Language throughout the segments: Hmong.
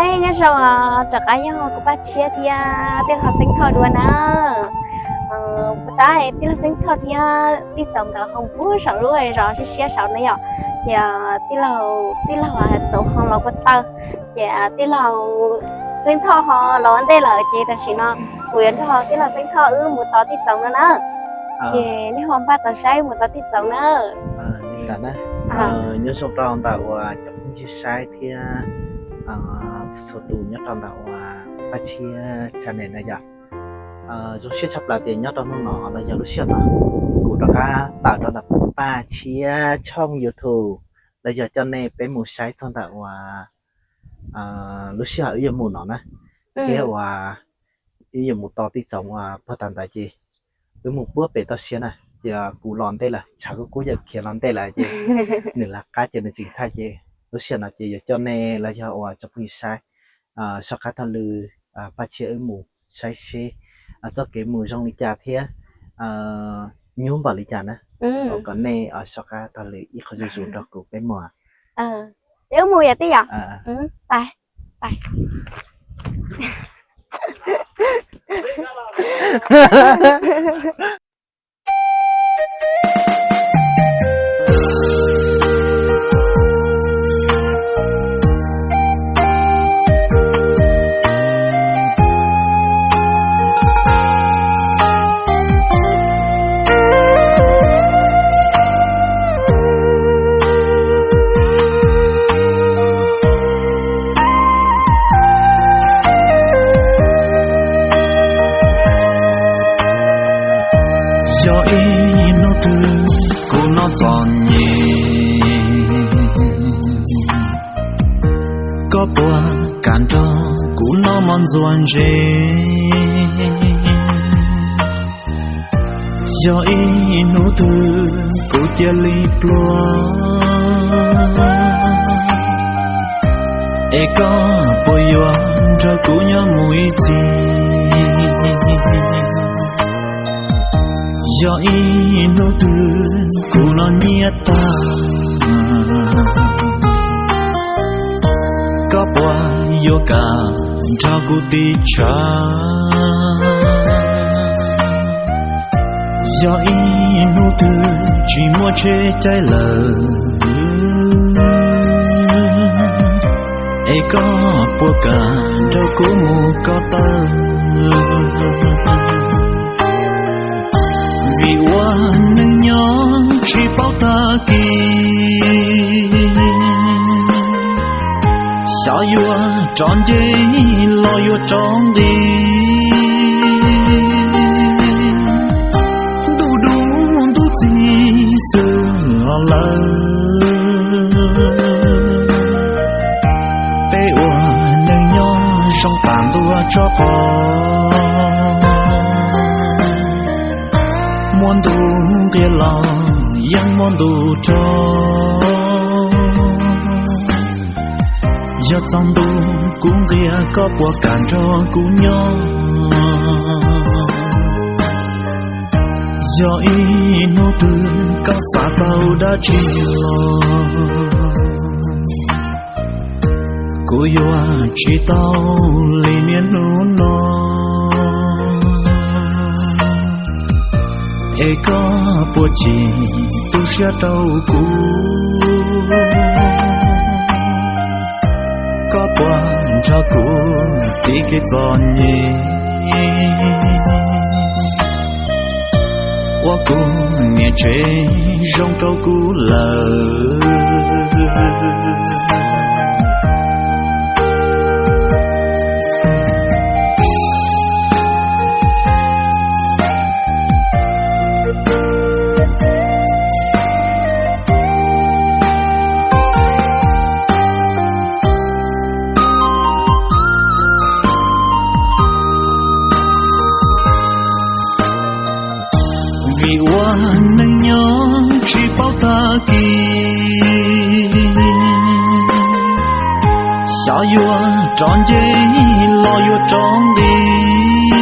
Nyob zoo, rov qab yog kuv Paj Tshiab thiab tij laug Xeeb Thoj dua na. Puas tab tij laug Xeeb Thoj thiab tij Txoov nkawd ho puag saum lub zos siab siab saud na yom. Ces tij laug, tij laug Txoov ho los puag taw, ces tij laug Xeeb Thoj ho los ua ntej lawm, ces tam sim no kuv yuav nrog tij laug Xeeb Thoj wb mus tos tij Txoov no na. Ces nej ho npaj tos saib wb mus tos tij Txoov na. Nyob zoo rau ntawm uas cov phooj ywg saib thiab txhua txhua tus nyob rau ntawm uas Paj Tshiab channel na yom. Zoo siab tshaj plaws tias nyob rau hnub no los yog lub sij hawm no kuv rov qab tawm rau ntawm Paj Tshiab channel YouTube los yog coj nej peb mus saib txog ntawm uas lub sij hawm wb yuav mus no na, thiab uas wb yuav mus tos tij Txoov uas puag ta ntawd ces wb mus puag pem toj siab na, ces kuv los ntej lawm, tshav kub kub yawm khiav los ntej lawm ces nws lawv qab ces nws tseem thaij ces lub sij hawm no ces yuav coj nej los yog uas cov phooj ywg saib soj qab taug lw Paj Tshiab wb mus saib seb txoj kev mus zoo li cas thiab nyuaj npaum li cas na. Kom nej soj qab taug lw ib qho zuj zus nrog kuv peb mus. Wb mus yom tij yom. Yog ib hnub twg kuv noj txom nyem, koj puas kam nrog kuv noj mov ntxuav ntse? Yog ib hnub twg kuv cia li pluag, es koj puas yuav nrog kuv nyob mus ib txhis? Yog ib hnub twg kuv noj nyiaj tag, koj puas yuav kam nrog kuv tiv tshav? Yog ib hnub twg tsis muaj tsheb caij lawm, es koj puas kam nrog kuv mus ko taw? Vim ua neej nyob tsis paub tag kis, xyov yuav rov nce los yuav rov nqis. Ntuj dub ntuj txig xwb los lawm, peb ua neej nyob zoo tas ntua tso qos. Muaj ntuj nqia los yeej muaj ntuj rov. Yog txog ntuj kuv nqia koj puas kam nrog kuv nyob? Yog ib hnub twg koj xav tau dab tsi los, kuv yuav tsis tau li niaj hnub no. Es koj puas tsis tu siab rau kuv? Koj puas nrog kuv tiv kev txom nyem, ua kuv niam tsev zoo rau kuv lawm? Vim ua neej nyob tsis paub tag kis, xyov yuav rov nce los yuav rov nqis.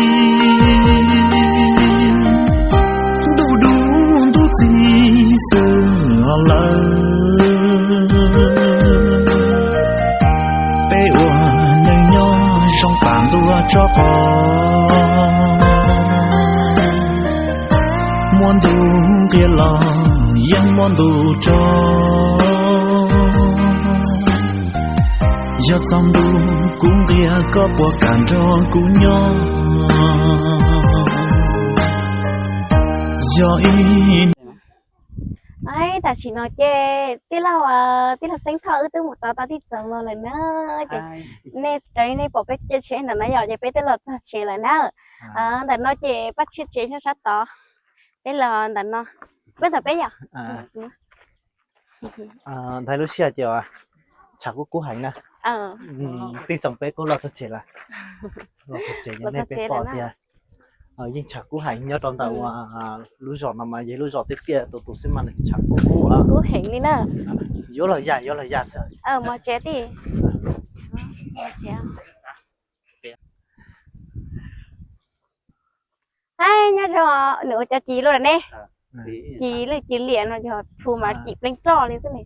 Ntuj dub ntuj txig xwb los lawm, peb ua Tso qo, muaj ntu nqia los yeej muaj ntu tso. Yog txog ntu kuv nqia koj puas kam nrog kuv nyob? Yog ib Tam sim no ces tij laug, tij laug Xeeb Thoj wb twb mus tau tij txoos los lawm na. Ces nej raws nej pom peb caij tsheb ntawm no yom, ces peb twb los txog tsev lawm na. Ntawm no ces Paj Tshiab tsev sab sab tod, peb los ntawm no, peb ntawm peb yom. Ntawm lub sij hawm ces tshav kub kub heev na. Tij txoos peb kuj los txog tsev lawm. Los txog tsev, nej peb pom tias yeej tshav kub heev nyob rau ntawm lub zos no mas yog lub zos tiaj tiaj tus tus xwb mas nws tshav kub kub, kub heev li na. Yuav los ya, yuav los ya xwb. Mos tsev tij. Nyob zoo, nws ua cov ci luaj ne. Ci lwj ci liam no yog phu mas cim pleev roj li xwb ne.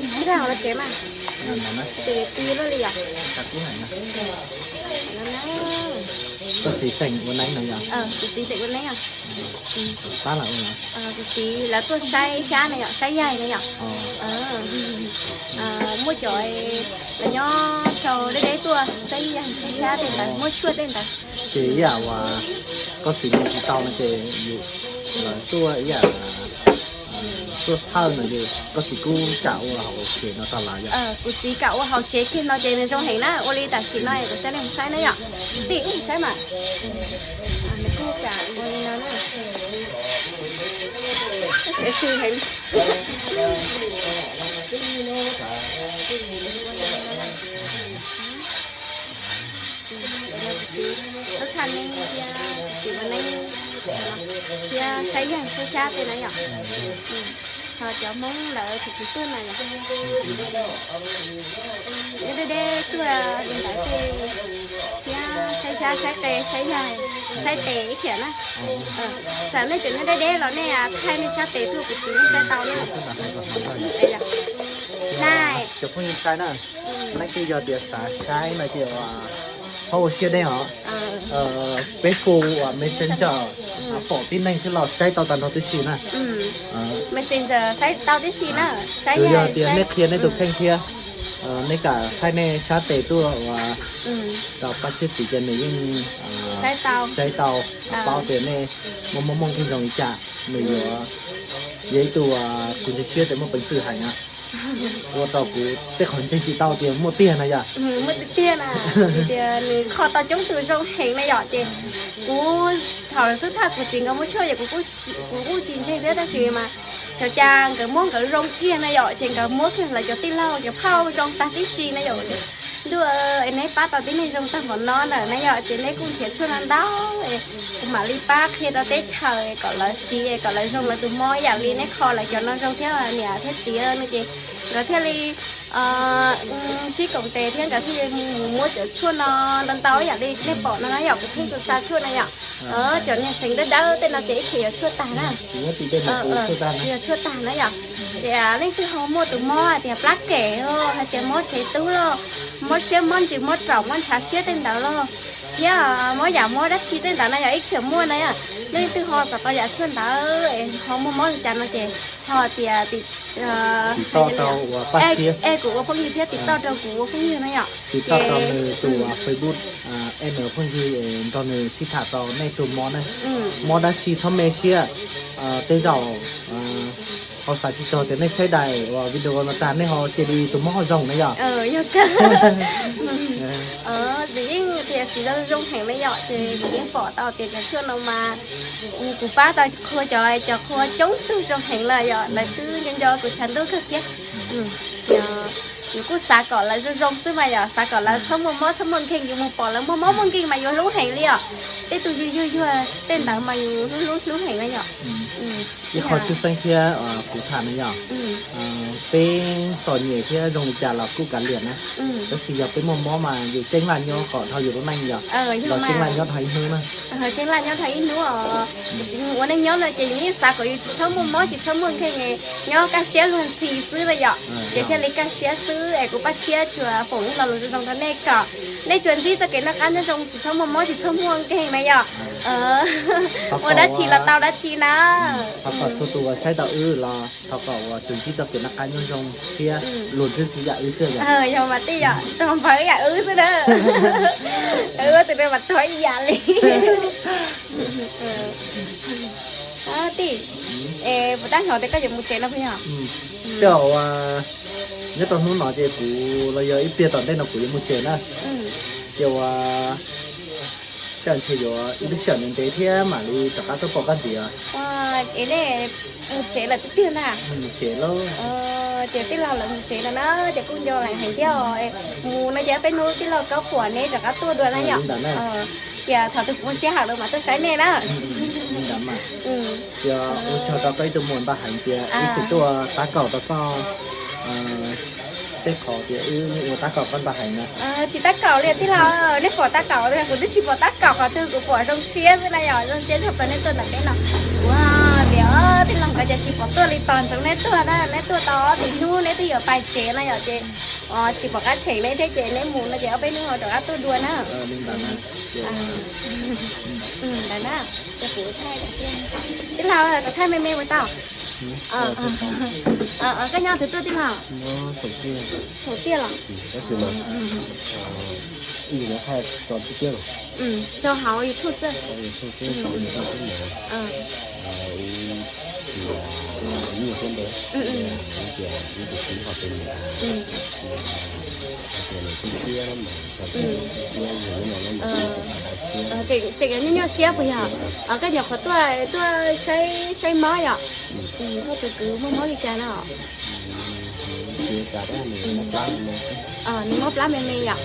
Nyob zoo los tsev mas, ci luaj li yom. Koj txiv teem ua neeb no yom? Kuv txiv teem ua neeb. Kuv txiv lawv tuaj saib xyab no yom, saib yaig no yom. Muaj cov lawv nyob rau deb deb tuaj saib yaig saib xyab tej ntawd, muab tshuaj tej ntawd. Ces ib yam uas koj txiv mus tsis tau no ces yus, lawv tuaj ib yam tuaj thawj no ces koj txiv kuj kam ua hauv tsev no tau lawm yom? Kuv txiv kam ua hauv tsev kiag no ces nws zoo heev na, ua li tam sim no kuv coj nej mus saib na yom. Tij wb mus saib mas. Nws kuj kam ua li no na. Tsev sw heev. Lub thaj neeb thiab, kuv txiv ua neeb thiab saib yaig saib xyab tej na yom. Ho cov Hmoob lawv tsis tsis tuaj na yom. Nyob deb deb tuaj li ntawd tej thiab saib xyab saib qe saib yaig saib tes ib thiam na. Xam nej cov nyob deb deb los nej thaij nej xyab tes tuaj kuv txiv nej saib tau na. Nai, cov phooj ywg saib na, leej twg yog tias xav saib no ces pab ua siab deb os. Peb hu Messenger, pom tib neeg xwb los saib tau tag nrho tib si na. Messenger saib tau tib si na. Yog tias nej qhia nej tus kheej thiab nej kam thaij nej xyab tes tuaj ua rau Paj Tshiab txiv ces nws yeej saib tau, paub tias nej muaj mob muaj nkeeg zoo li cas, nws yuav yog ib tug kuv ntseeg siab tias muaj peev xwm heev na. Ua rau kuv tej qhov ntseeg tsis tau tias muaj tiag na yom. Muaj tiag tiag na, tias nws kho tau coob tus zoo heev na yom. Ces kuv thaum xub thawj kuv txiv nkawd muab tshuaj ces kuv kuj tsis ntseeg thiab tab sis mas xyov cas nkawd muab nkawd zoo kiag na yom, ces nkawd muab kiag lawv cov tij laug cov phauj zoo tag tib si na yom. Ntuj, es neb pab tau tib neeg zoo tag npaum no ntawm na yom, ces neb kuj nrhiav tshuaj no ntau, kuv mam li pab qhia rau teb chaws kom lawv siv kom lawv zoo lawv tus mob ib yam li neb kho lawv cov no zoo thiab niam thiab txiv no ces nkawd thiaj li sib koom tes thiab nkawd thiaj li mus muab cov tshuaj no ntau ntau ib yam li nej pom no na yom, kuv pheej tus xa tshuaj na yom. Cov niag xeev dawb dawb tej no ces ib txhia yuav tshuaj tag na. Yuav tshuaj tag na yom. Ces leej twg ho muaj tus mob tias plab kem los hais tias mob tsev tub los, mob siab mob ntsws mob raum mob ntshav siab tej ntawd los, thiab mob yam mob dab tsi tej ntawd na yom, ib txhia muaj na yom. Leej twg ho xav tau yam tshuaj ntawd es ho muaj mob li cas no ces ho tias tim toj rau ua paj xiab, es kuv ua phooj ywg thiab tim toj rau kuv ua phooj ywg na yom. Tim toj rau nws tus Facebook, es nws phooj ywg nrog nws sib tham tau nej tus mob na. Mob dab tsi txhob me siab, tej zaum ho xav tsis txog tias nej saib daim uas video no tag nej ho cia li tus mob ho zoo na yom. Yog kawg. Vim yeej tias siv zoo heev na yom, ces kuv yeej pom tau tias cov tshuaj no mas kuv pab tau qhua cov, cov qhua coob tug zoo heev lawm yom, lawv twb nco nco kuv tshav ntuj kawg thiab. Yus kuj xav kom lawv zoo zoo xwb mas yom, xav kom lawv txhob muaj mob txhob muaj nkeeg, yus mus pom lawv muaj mob muaj nkeeg mas yus hlub heev li os. Tej tug yug yug yuag tej ntawd mas yus hlub hlub hlub heev na yom. Ib qho tshwj xeeb thiab kuv tham na yom, Peb txom nyem thiab zoo li cas los kuj kav liam na. Tab sis yog peb muaj mob mas yus ceeb laj nyob kom dhau yus lub neej yog. Los ceeb laj nyob dhau ib hnub na. Ceeb laj nyob dhau ib hnub os. Ua neej nyob no ces yus yeej xav kom yus tsis txhob muaj mob tsis txhob muaj nkeeg, nyob kaj siab luag ntxhi xwb na yom. Ces thiaj li kaj siab xwb es kuv Paj Tshiab tsuas foom ib lo lus zoo zoo rau nej kom nej tsuas ntsib txoj kev noj qab nyob zoo tsis txhob muaj mob tsis txhob muaj nkeeg na yom. Ua dab tsi los tau dab tsi na. Thov kom txhua tus uas saib tau wb los thov kom uas tsuas ntsib txoj kev noj qab nyob zoo thiab luag ntsib txhua yam wb xwb. Yog mas tij yom, tog npawg ib yam wb xwb na. Wb tus ne mas tog ib yam li. Tij, es puas tab hloov tias koj yuav mus tsev no puas yog? Tej zaum nyob rau hnub no ces kuv los yog ib pliag tom ntej no kuv yuav mus tsev na. Ces ua cas ntshe yuav ib lub sij hawm ntev ntev thiab mam li rov qab tuaj pom koj ntxiv. Es nej mus tsev lawm tiag tiag na? Mus tsev lauj. Ces tij laug lawv mus tsev no na, ces kuj nco lawv heev thiab os. Mus no ces peb hnub tij laug kaub quam neb rov qab tuaj dua na yom. Ces thaum twg kuv muaj sij hawm lawm mam tuaj saib nej na. Ua tsaug rau koj ib tug muam npaj heev tias ib txwm tuaj tab kaum rau koj tej qhov tias wb ua tab kaum koj npaj heev na. Tsis tab kaum li tij laug, nej pom tab kaum li, kuv twb tsis pom tab kaum qhov twg, kuv pom zoo siab xwb na yom, zoo siab tshaj plaws nej tuaj ntawm peb no. Ua tias tij laug nkawd ces tsis pom tuaj li tog ntsoov nej tuaj na, nej tuaj tau ob peb hnub neb twb yuav pais tsev na yom, ces tsis pom qab cheem neb thiab ces neb mus no ces ob peb hnub ho rov qab tuaj dua na. Ntawd na, ces kuv thaij, tij laug kom thaij me me mus tau. Koj nyob twg tuaj tij laug? Thaum tiaj los? Rau hauv YouTube xwb. Tseem nyuaj nyuaj siab puas yog? Koj nyuam qhuav tuaj, tuaj saib, saib mob yom? Koj tus kwv muaj mob li cas no? Nws mob plab me me yom?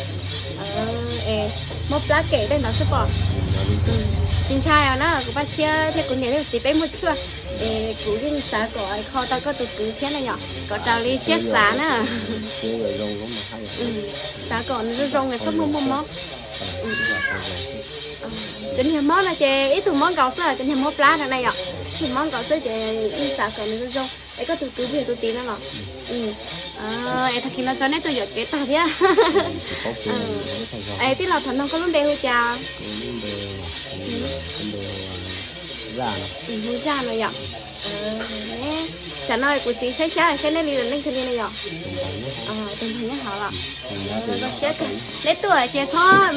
Mob plab kem tej ntawd xwb pom. Tsis ntshai os na, kuv Paj Tshiab thiab kuv niam thiab kuv txiv peb muaj tshuaj. Es kuv yeej xav kom kho tau koj tus kwv thiab na yom, kom raws li siab xav na. Xav kom nws zoo zoo, txhob muaj muaj mob. Cov niag mob no ces ib tug mob nkaus xwb, cov niag mob plab no na yom, ib tug mob nkaus xwb ces yeej xav kom nws zoo zoo. Es koj tus kwv puas yog tus txiv no los? Es tag kis no tso neb tuaj yuam kev tag thiab. Es tij laug, thaum no koj lub npe hu cas? Hu Zaj no yom. Tsam no kuv txiv saib xyab saib neb li los nej cia li na yom. Tus npawg nyob hauv los? Koj siab kawg. Neb tuaj ces txhob,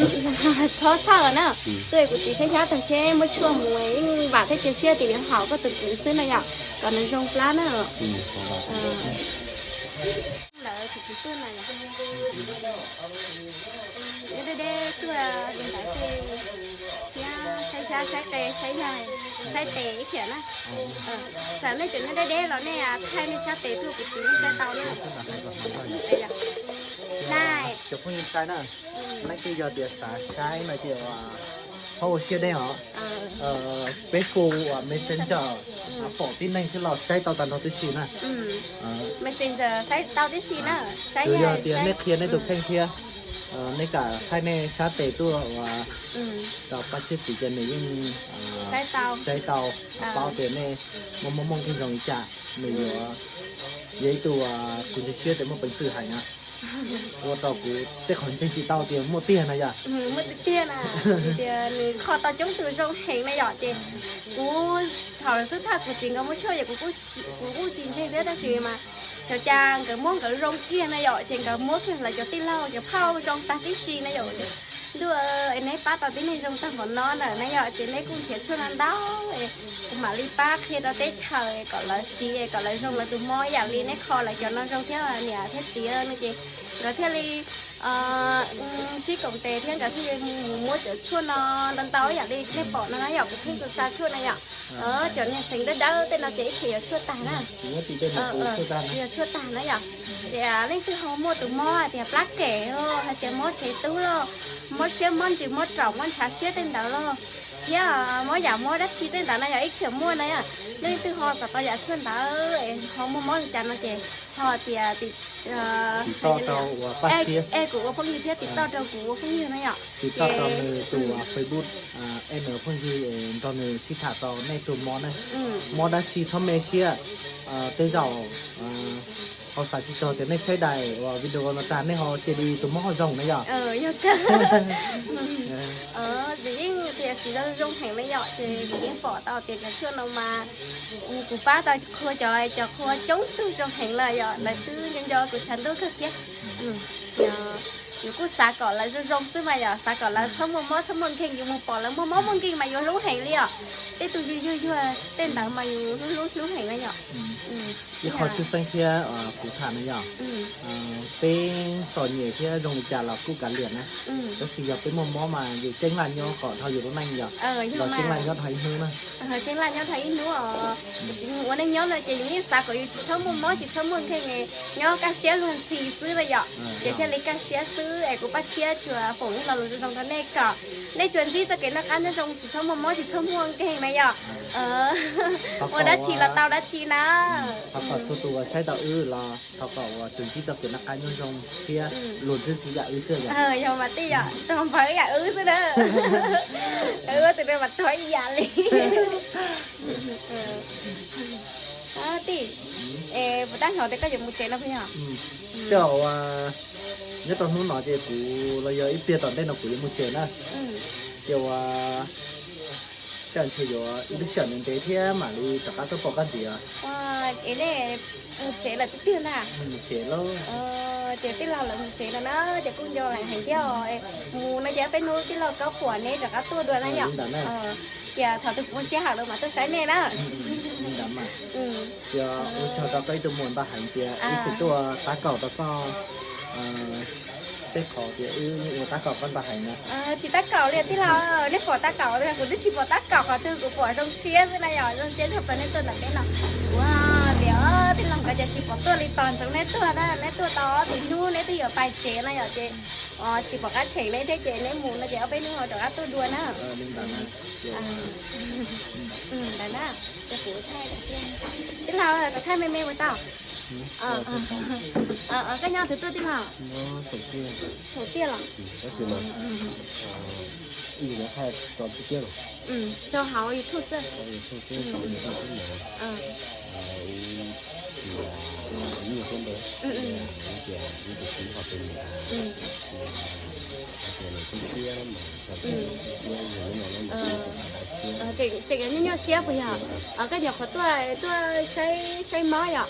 txhob txhawj na. Tuaj kuv txiv saib xyab tag seb muab tshuaj mus, yeej vam thiab cia siab tias yuav haum koj tus kwv xwb na yom, kom nws zoo plab na. Lawv tsis tsis tuaj na. Nyob deb deb tuaj li ntawd ces thiab saib xyab saib qe saib yaig saib tes ib thiam na. Txawm nej cov nyob deb deb los nej thaij nej sab tes tuaj kuv txiv nej saib tau na. Cov phooj ywg saib na, leej twg yog tias xav saib no ces pab ua siab deb os. Facebook uas Messenger pom tib neeg xwb los saib tau tag nrho tib si na. Messenger saib tau tib si na. Yog tias nej qhia nej tus kheej thiab nej kam thaij nej sab tes tuaj uas rau Paj Tshiab txiv ces nws yeej saib tau, paub tias nej muaj muaj mooj nkeeg zoo li cas, nws yuav yog ib tug uas kuv ntseeg siab tias muaj peev xwm hais na. Ua rau kuv tej qhov ntseeg tsis tau tias muaj tiag na yom. Muaj tiag tiag na, tias nws kho tau coob tus zoo heev na yom, ces kuv thaum lawv xub thawj kuv txiv nkawd muab tshuaj ces kuv kuj tsis ntseeg thiab tab sis mas xyov cas nkawd muab nkawd zoo kiag na yom, ces nkawd muab kiag lawv cov tij laug cov phauj zoo tag tib si na yom. Ntuj, es neb pab tau tib neeg zoo tag npaum no na na yom, ces neb kuj nrhiav tshuaj no ntau, kuv mam li pab qhia rau teb chaws kom lawv siv kom lawv zoo lawv tus mob ib yam li neb kho lawv cov no zoo thiab niam thiab txiv no ces nkawd thiaj li sib koom tes thiab nkawd thiaj li mus muab cov tshuaj no ntau ntau ib yam li nej pom no na yom, kuv pheej tus xa tshuaj na yom. Cov niag xeev dawb dawb tej no ces ib txhia yuav tshuaj tag na. Yuav tshuaj tag na yom. Ces leej twg ho muaj tus mob hais tias plab kem los hais tias mob tsev tub los, mob siab mob ntsws mob raum mob ntshav siab tej ntawd los, Thiab mob yam mob dab tsi tej ntawd na yog ib khiav muaj na yom, leej twg ho txog tau yam tshuaj ntawd es ho muaj mob li cas no ces ho tias tim toj rau uas Paj Xiab, es kuv ua phooj ywg thiab tim toj rau kuv ua phooj ywg na yom, tim toj rau nws tus Facebook, es nws phooj ywg nrog nws sib tham tau nej tus mob na. Mob dab tsi txhob me siab, tej zaum ho xav tsis txog tias nej saib daim uas video no tag nej ho cia li tus mob ho zoo na yom. Yog kawg. Txiv yeej tias txiv zoo zoo heev na yom, ces kuv yeej pom tau tias cov tshuaj no mas kuv pab tau qhua cov, cov qhua coob tug zoo heev lawm yom, lawv twb nco nco kuv tshav ntuj kawg thiab. Yus kuj xav kom lawv zoo zoo xwb mas yom, xav kom lawv txhob muaj mob txhob muaj nkeeg, yus mus pom lawv muaj mob muaj nkeeg mas yuav hlub heev li os. Tej tug yuag yuag yuag tej ntawd mas yus hlub hlub hlub heev na yom. Ib qho tshwj xeeb thiab kuv tham na yom, peb txom nyem thiab zoo li cas los kuj kav liam na, tab sis yog peb muaj mob mas yus ceeb laj nyob kom dhau yus lub neej yom, los ceeb laj nyob dhau ib hnub na. Ceeb laj nyob dhau ib hnub os. Ua neej nyob no ces yus yeej xav kom yus tsis txhob muaj mob tsis txhob muaj nkeeg, nyob kaj siab luag ntxhi xwb na yom, ces thiaj li kaj siab xwb. Es kuv Paj Xiab tsuas foom ib lo lus zoo zoo rau nej kom nej tsuas ntsib txoj kev noj qab nyob zoo tsis txhob muaj mob tsis txhob muaj nkeeg na yom. Ua dab tsi los tau dab tsi na. Thov kom txhua tus uas saib tau wb los thov kom uas tsuas ntsib txoj kev noj qab nyob zoo thiab luag ntsib txhua yam wb xwb yom. Yog mas tij yom, txog npawg ib yam wb xwb na. Wb ua tus no mas txog ib yam li. Tij, es puas tab hloov tias koj yuav mus tsev no puas yog? Tej zaum uas nyob rau hnub no ces kuv los yog ib pliag tom ntej no kuv yuav mus tsev na. Ces uas kaj ntshe yuav ib lub sij hawm ntev ntev thiab mam li rov qab tuaj pom koj ntxiv. Es nej mus tsev lawm tiag tiag ntag? Mus tsev lauj. Ces tij laug lawv mus tsev no na, ces kuj nco lawv heev thiab os. Mus no ces peb hnub tij laug Kaub Quam neb rov qab tuaj dua na yom. Ces thaum twg kuv muaj sij hawm lawm mam tuaj saib nej na. Ces ua tsaug rau koj ib tug muam npaj heev tias ib txwm tuaj tab kaum rau koj tej qhov tias wb ua tab kaum koj npaj heev na. Tsis tab kaum li tij laug, nej pom tab kaum li, kuv twb tsis pom tab kaum, qhov twg kuv pom zoo siab xwb na yom, zoo siab tshaj plaws nej tuaj ntawm peb no. Ua tias tij laug nkawd ces tsis pom tuaj li tos ntsoov nej tuaj na, neb tuaj tau ob peb hnub neb twb yuav pais tsev na yom, ces tsis pom qab cheem neb thiab ces neb mus no ces ob peb hnub ho rov qab tuaj dua na. Ntawd na, ces kuv thaij, tij laug kom thaij me me mus tau. Koj nyob twg tuaj tij laug? Thaum tiaj los? Rau hauv YouTube xwb. Ces nyuaj nyuaj siab puas yog? Koj nyuam qhuav tuaj, tuaj saib, saib mob yom?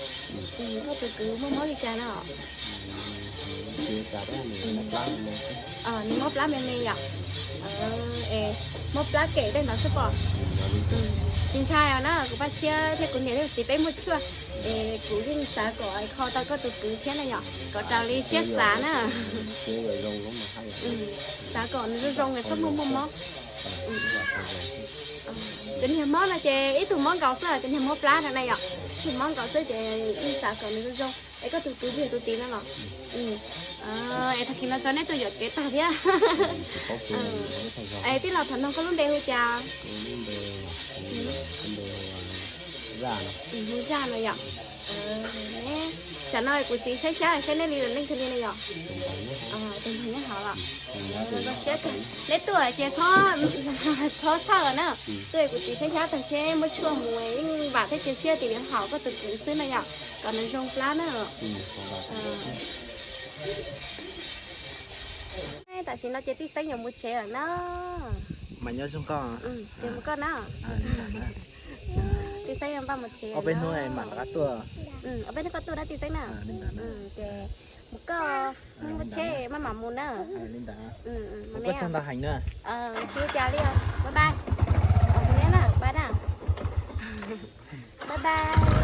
Koj tus kwv muaj mob li cas no? Nws mob plab me me yom? Mob plab kem tej ntawd xwb pom. Tsis ntshai os na, kuv Paj Xiab thiab kuv niam thiab kuv txiv peb muaj tshuaj. Es kuv yeej xav kom kho tau koj tus kwv thiab na yom, kom raws li siab xav na. Xav kom nws zoo zoo es txhob muaj muaj mob. Cov niag mob no ces ib tug mob nkaus xwb, cov niag mob plab no na yom, ib tug mob nkaus xwb ces yeej xav kom nws zoo zoo. Es koj tus kwv yog tus tid no los? Es tag kis no tso neb tuaj yuam kev tag thiab. Es tij laug, thaum no koj lub npe hu cas? Hu Zaj no yom. Tsam no kuv txiv saib xyab saib neb li lawm, nej tus li no yom? Tus npawg nyob hauv los? Zoo siab kawg. Neb tuaj ces txhob txhawj na. Tuaj kuv txiv saib xyab tag seb muab tshuaj mus, yeej vam thiab cia siab tias yuav haum koj tus kwv xwb na yom, kom nws zoo plab na. Tam sim no ces tij Xeeb yuav mus tsev lawm na. Mas nyob zoo koj. Ces mus koj na. Tij Xeeb yuav npaj mus tsev. Ob peb hnub mam rov qab tuaj. Ob peb hnub koj tuaj na tij Xeeb na. Ces mus koj, mus tsheb maj mam mus na. Li ntawd. Mus koj tsaug ntau heev na. Tsis ua cas li os. Bye bye. Bye bye.